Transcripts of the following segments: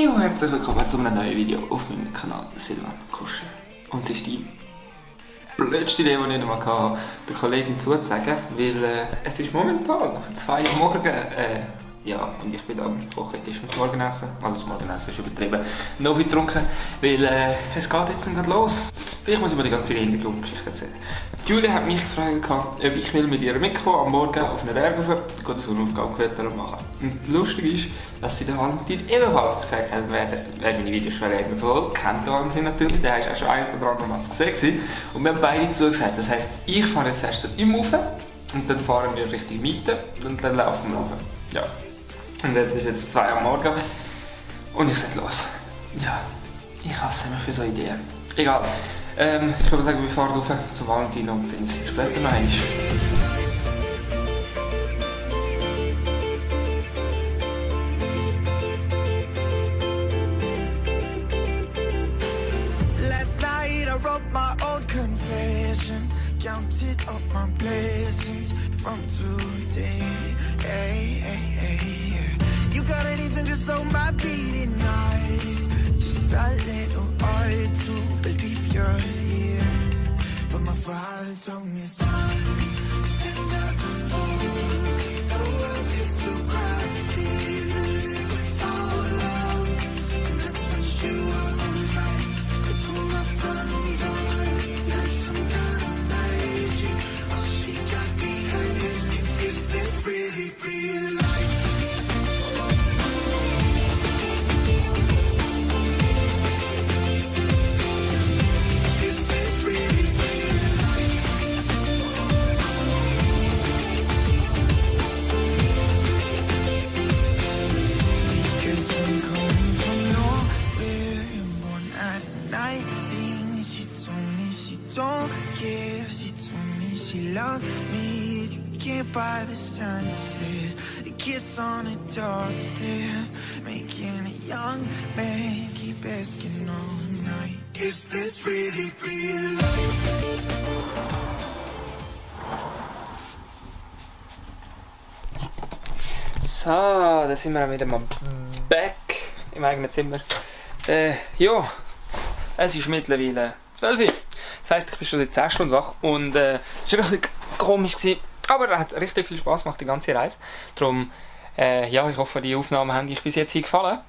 Hey und herzlich willkommen zu einem neuen Video auf meinem Kanal Silvan Kuschel. Und es ist die blödste Idee, die ich noch hatte, der Kollegin zuzusagen, weil es ist momentan 2 Uhr morgens. Ja, und ich bin da am Kochentisch mit Morgenessen. Also das Morgenessen ist übertrieben. Noch weit getrunken, weil es geht jetzt dann los. Vielleicht muss ich mir die ganze Hintergrundgeschichte erzählen. Julia hat mich gefragt, ob ich will mit ihr mitkommen am Morgen auf einen Berg rauf, eine Sonnenaufgabe machen. Und lustig ist, dass sie den Valentin ebenfalls gefragt hat, wer meine Videos schon voll kennt. Der Valentin natürlich, der ist auch schon ein oder andere Mal gesehen. Und wir haben beide zugesagt. Das heisst, ich fahre jetzt erst zu ihm rauf und dann fahren wir Richtung Mitte und dann laufen wir rauf. Ja. Und das ist jetzt 2 Uhr am Morgen und ich sage los. Ja, ich hasse mich für so Ideen. Egal. Ich würde sagen, wir fahren rauf zu Valentin und sehen uns später noch einmal. Counted up my blessings from today. Hey, hey, hey. You got anything just on my beating eyes. Just a little hard to believe you're here. But my father told me, son, stand up, the world is too crowded to live without love. And that's not you alright. Look on my front door, like some kind of magic. Oh, she got me asking, is this really real life? By the sunset, a kiss on a doorstep, making a young man keep asking all night, is this really real life? So, da sind wir wieder mal back im eigenen Zimmer. Ja, es ist mittlerweile 12 Uhr. Das heisst, ich bin schon seit 10 Stunden wach und es war richtig komisch gewesen. Aber es hat richtig viel Spass gemacht, die ganze Reise. Darum, ja, ich hoffe, die Aufnahmen haben euch bis jetzt gefallen.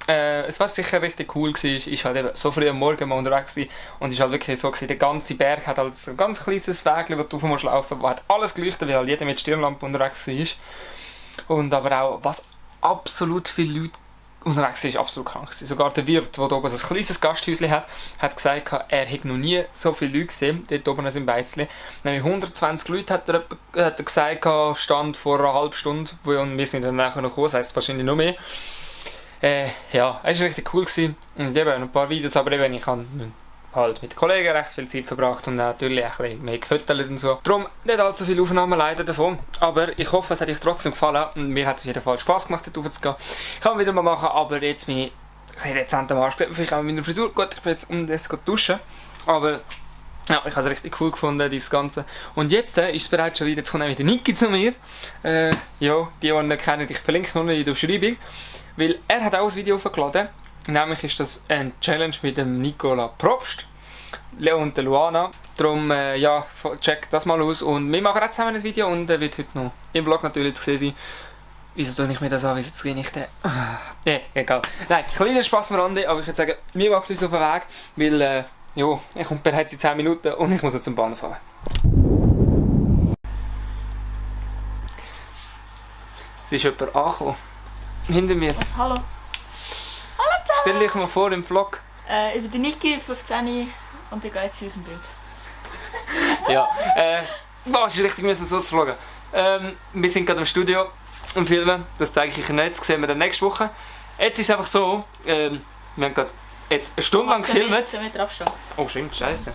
Es was sicher richtig cool war, ist halt eben so früh am Morgen mal unterwegs gewesen. Und es ist halt wirklich so gewesen, der ganze Berg hat halt so ein ganz kleines Weg, wo du rauf musst laufen, wo hat alles geleuchtet, weil halt jeder mit Stirnlampe unterwegs war. Und aber auch, was absolut viele Leute unterwegs ist, absolut krank gewesen. Sogar der Wirt, der oben so ein kleines Gasthäuschen hat gesagt, er hätte noch nie so viele Leute gesehen, dort oben in Beizli. Nämlich 120 Leute hat er gesagt, stand vor einer halben Stunde, und wir sind dann nachher noch gekommen, das heisst wahrscheinlich noch mehr. Ja, es war richtig cool gewesen. Und eben ein paar Videos, aber eben, ich habe halt mit Kollegen recht viel Zeit verbracht und natürlich ein bisschen mehr gefüttert und so. Darum nicht allzu viele Aufnahmen leider davon. Aber ich hoffe, es hat euch trotzdem gefallen und mir hat es auf jeden Fall Spass gemacht, dort raufzugehen. Kann man wieder mal machen, aber jetzt bin ich jetzt am Arsch, vielleicht auch mit meiner Frisur. Gut, ich bin jetzt das duschen, aber ja, ich habe es richtig cool gefunden, das Ganze. Und jetzt ist es bereits schon wieder, jetzt kommt auch wieder Niki zu mir. Ja, die ihn nicht kennen, ich verlinke noch in der Beschreibung. Weil er hat auch ein Video hochgeladen. Nämlich ist das eine Challenge mit dem Nicola Probst, Leo und der Luana. Darum, ja, checkt das mal aus. Und wir machen auch zusammen ein Video und wird heute noch im Vlog natürlich zu sehen sein. Wieso tue ich mir das an? Wieso gehe ich den? Egal. Nein, kleiner Spass am Rande, aber ich würde sagen, wir machen uns auf den Weg, weil, ja, ich komme bereits in 10 Minuten und ich muss jetzt zum Bahnhof fahren. Es ist jemand angekommen. Hinter mir. Was? Hallo? Stell dich mal vor im Vlog. Ich bin die Niki, 15 und ich gehe jetzt aus dem Bild. Ja, es ist richtig müssen so zu vloggen. Wir sind gerade im Studio und filmen, das zeige ich euch nicht, das sehen wir dann nächste Woche. Jetzt ist es einfach so, wir haben gerade jetzt eine Stunde lang gefilmt. 10 Meter Abstand. Oh stimmt, scheiße.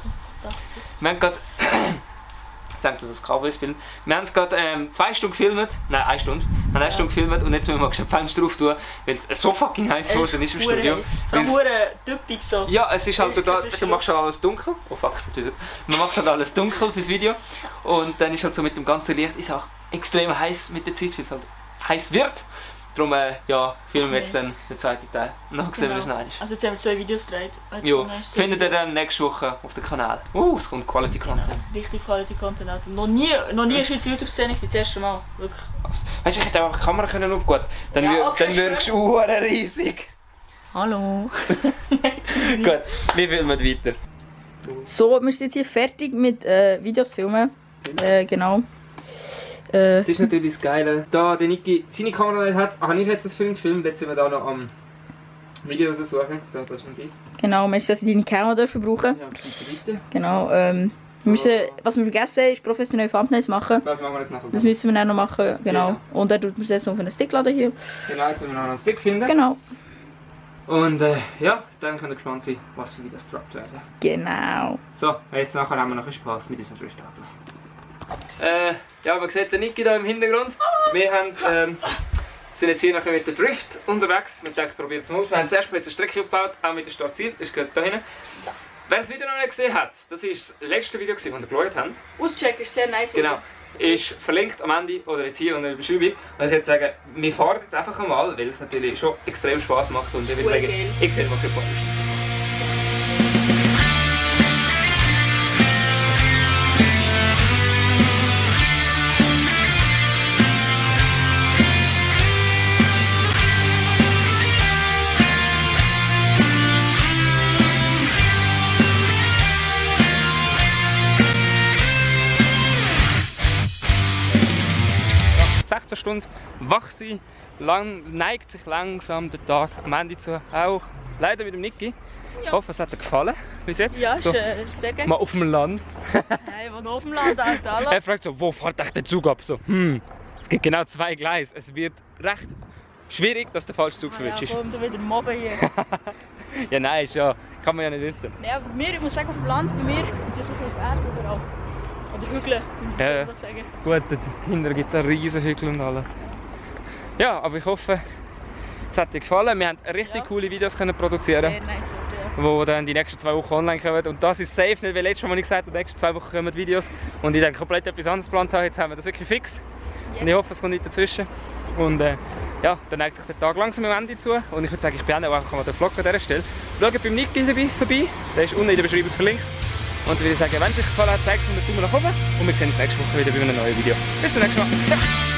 Wir haben gerade, zeigt das Kabel ins Bild. Wir haben gerade 2 Stunden gefilmt, nein 1 Stunde. Wir haben 1 Stunde gefilmt und jetzt müssen wir mal ein Fenster drauf tun, weil es so fucking heiß geworden ist im Studio. Vor allem typisch so. Ja, es ist halt, du machst schon alles dunkel. Oh fuck, es wieder. Man macht halt alles dunkel fürs Video. Und dann ist halt so mit dem ganzen Licht ist auch extrem heiß mit der Zeit, weil es halt heiß wird. Darum ja, filmen wir jetzt dann den zweiten Teil. Und dann sehen wir uns noch einmal. Also jetzt haben wir 2 Videos gedreht. Ja, das findet ihr dann nächste Woche auf dem Kanal. Es kommt Quality Content. Genau, richtig Quality Content. Also noch nie ist jetzt YouTube-Szene, das erste Mal. Wirklich. Weißt du, ich hätte auch die Kamera können aufgehen. Dann, Ja, okay, dann wirkst du riesig. Hallo. Gut, wir filmen weiter. So, wir sind jetzt hier fertig mit Videos filmen. Genau. Das ist natürlich das Geile. Da der Niki seine Kamera nicht hat, habe ich jetzt das Film gefilmt. Jetzt sind wir da noch am Videos suchen. So, das ist mein Dies. Genau, wir müssen deine Kamera dürfen brauchen. Ja, weiter. Genau. Wir müssen, was wir vergessen haben, ist professionelle Thumbnails machen. Was machen wir jetzt nachher? Das müssen wir dann noch machen. Genau. Und dann tut man es jetzt auf einen Stick laden hier. Genau, jetzt müssen wir noch einen Stick finden. Genau. Und ja, dann könnt ihr gespannt sein, was für Videos gedroppt werden. Genau. So, jetzt nachher haben wir noch ein Spaß mit unseren Status. Ja, man sieht den Niki da im Hintergrund. Wir haben, sind jetzt hier noch mit der Drift unterwegs. Wir denken, probieren es mal aus. Wir haben zuerst mal jetzt eine Strecke aufgebaut, auch mit der Startziel. Das ist gerade da hinten. Wer das Video noch nicht gesehen hat, das ist das letzte Video, das wir geschaut haben. Auscheck ist sehr nice. Genau. Ist verlinkt am Ende oder jetzt hier unter der Beschreibung. Und ich würde sagen, wir fahren jetzt einfach einmal, weil es natürlich schon extrem Spaß macht. Und ich würde sagen, ich sehe mal für ein paar Stunden. Stunden wach sein, neigt sich langsam der Tag am Ende zu. Auch leider mit dem Niki. Ich hoffe, es hat dir gefallen bis jetzt. Ja, so, sehr geil. mal auf dem Land. Nein, wo noch auf dem Land, Alter. Er fragt so, wo fährt echt der Zug ab? So, es gibt genau 2 Gleise. Es wird recht schwierig, dass der falsche Zug verwünscht ist. Ja, warum du wieder mobben hier? Ja, nein, ist ja, kann man ja nicht wissen. Nein, aber bei mir, ich muss sagen, auf dem Land, bei mir ist es so viel Berg überall. Oder Hügel, Ja. muss ich sagen. Gut, dahinter gibt es einen riesen Hügel und alles. Ja, aber ich hoffe, es hat dir gefallen. Wir haben richtig coole Videos können produzieren, Sehr nice Wort, die dann die nächsten 2 Wochen online kommen. Und das ist safe nicht, weil letztes Mal, als ich gesagt habe, die nächsten 2 Wochen kommen Videos. Und ich dann komplett etwas anderes geplant habe. Jetzt haben wir das wirklich fix. Und ich hoffe, es kommt nicht dazwischen. Und ja, dann neigt sich der Tag langsam am Ende zu. Und ich würde sagen, ich beende auch einfach mal den Vlog an dieser Stelle. Schaut beim Niki vorbei, der ist unten in der Beschreibung verlinkt. Und ich würde sagen, wenn es euch gefallen hat, zeigt es mir einen Daumen nach oben. Und wir sehen uns nächste Woche wieder bei einem neuen Video. Bis zum nächsten Mal. Ciao.